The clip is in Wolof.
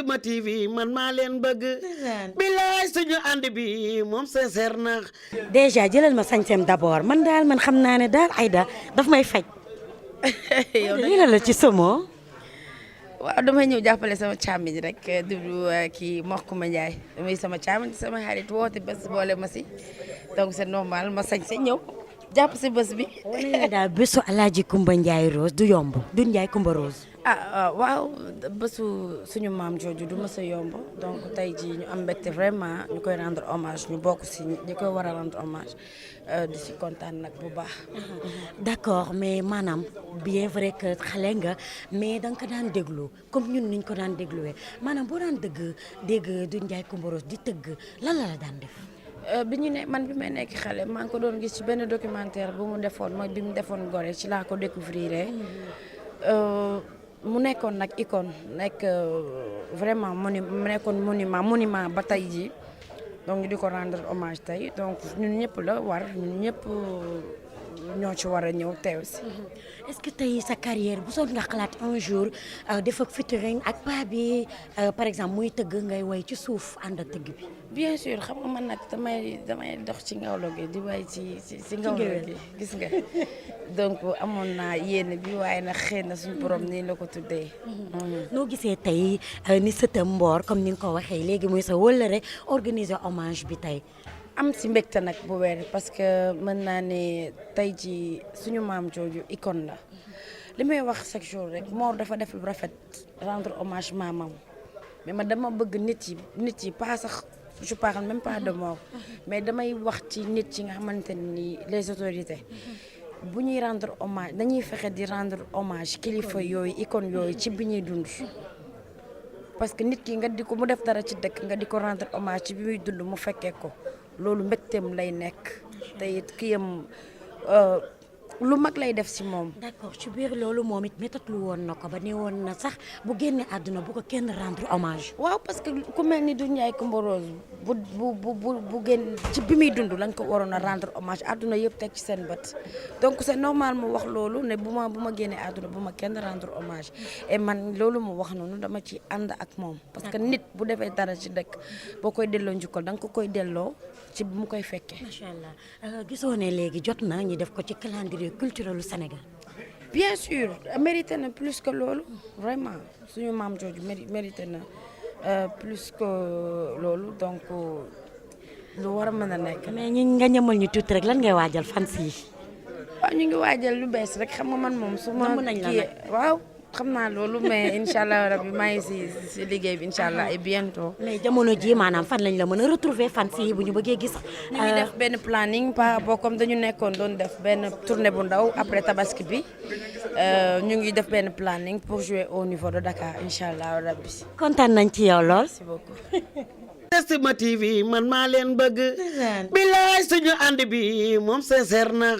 SETSIMA TV man maa leen bëgg. bilaay suñu ànd bi moom sincère na. déjà jëlal ma sañseem d'abord man xam naa ne daal Aida daf may faj. yow lii la ci somo. waaw damay ñëw jàppale sama càmmiñ rek du kii Mokuma Ndiaye damay sama càmmiñ sama xarit woote bés boole ma si donc c'est normal ma sañ sa ñëw jàpp si bés bi. wane na daal bésu Alaaji Kumba Ndiaye Rose du yomb du Ndiaye Kumba Rose. waaw bésu suñu maam jooju du mës a yomb donc tey jii ñu am mbégte vraiment ñu koy rendre hommage ñu bokk si ñi koy war a rendre hommage di si kontaan nag bu baax. d'accord mais maanaam bien vrai que xale nga mais da nga ko daan déglu comme ñun niñ ko daan dégluwee maanaam boo daan dégg du Ndiaye Kumba Rose di tëgg lan la daan def. bi ñu ne man bi may nekk xale maa ngi ko doon gis ci benn documentaire bu mu defoon mooy bi mu defoon Gorée ci laa ko découvrir mu nekkoon nag icône nekk vraiment mu nekkoon monument ba tey jii donc ñu di ko rendre hommage tey donc ñun ñëpp la war ñun ñëpp ñoo ci war a ñëw teew si. est-ce que tey sa carrière bu soog nga xalaat un jour def ak featuring ak paa bi par exemple muy tëgg ngay way ci suuf ànd ak tëgg bi. bien sûr xam nga man nag damay dox ci ngawlo gi di way ci ngawlo gi gis nga donc amoon naa yéene bi waaye nag xëy na suñu borom nii la ko tuddee. noo gisee tey ni sëtam Mboor comme ni nga ko waxee léegi muy sa wëllëre organiser hommage bi tey. am si mbégte nag bu weer parce que mën naa ne tey ji suñu maam jooju icône la li may wax chaque jour rek Mor dafa def lu rafet rendre hommage maamam mais man dama bëgg nit yi pas sax je parle même pas de Mor mais damay wax ci nit yi nga xamante ni les autorités bu ñuy rendre hommage dañuy fexe di rendre hommage kilifa yooyu icône yooyu ci bi ñuy dund parce que nit ki nga di ko mu def dara ci dëkk nga di ko rendre hommage ci bi muy dund mu fekkee ko loolu mbégteem lay nekk te it kiyam lu mag lay def si moom. d'accord ci biir loolu moom it méttatlu woon na ko ba ne woon na sax bu génne àdduna bu ko kenn rendre hommage. waaw parce que ku mel ni du Ndiaye Kumba Rose bu génn ci bi muy dund lañ ko waroon a rendre hommage àdduna yëpp teg ci seen bët donc c'est normal mu wax loolu ne bu ma génnee àdduna bu ma kenn rendre hommage et man loolu mu wax noonu dama ci ànd ak moom. parce que nit bu defee dara ci dëkk boo koy delloo njukkal da nga ko koy delloo ci bu mu koy fekkee. macha allah gisoo ne léegi jot na ñu def ko ci calendrier culturel du Sénégal. bien sûr mérité na plus que loolu vraiment suñu maam jooju mérité na plus que loolu donc lu war a mën a nekk. mais ñi nga ñamal ñu tuuti rek lan ngay waajal fans yi. waaw ñu ngi waajal lu bees rek xam nga man moom su ma kii waaw xam naa loolu mais incha allah rabbi maa ngi si liggéey bi incha allah et bientôt. mais jamono ji maanaam fan lañ la mën a retrouver fans yi bu ñu bëggee gis. ñu ngi def benn planning par rapport comme dañu nekkoon doon def benn tournée bu ndaw après tabaski bi ñu ngi def benn planning pour jouer au niveau de Dakar incha allah rabbi. kontaan nañ ci yow lool. merci beaucoup. SETSIMA TV man maa leen bëgg. bilaay suñu ànd bi moom sincère na.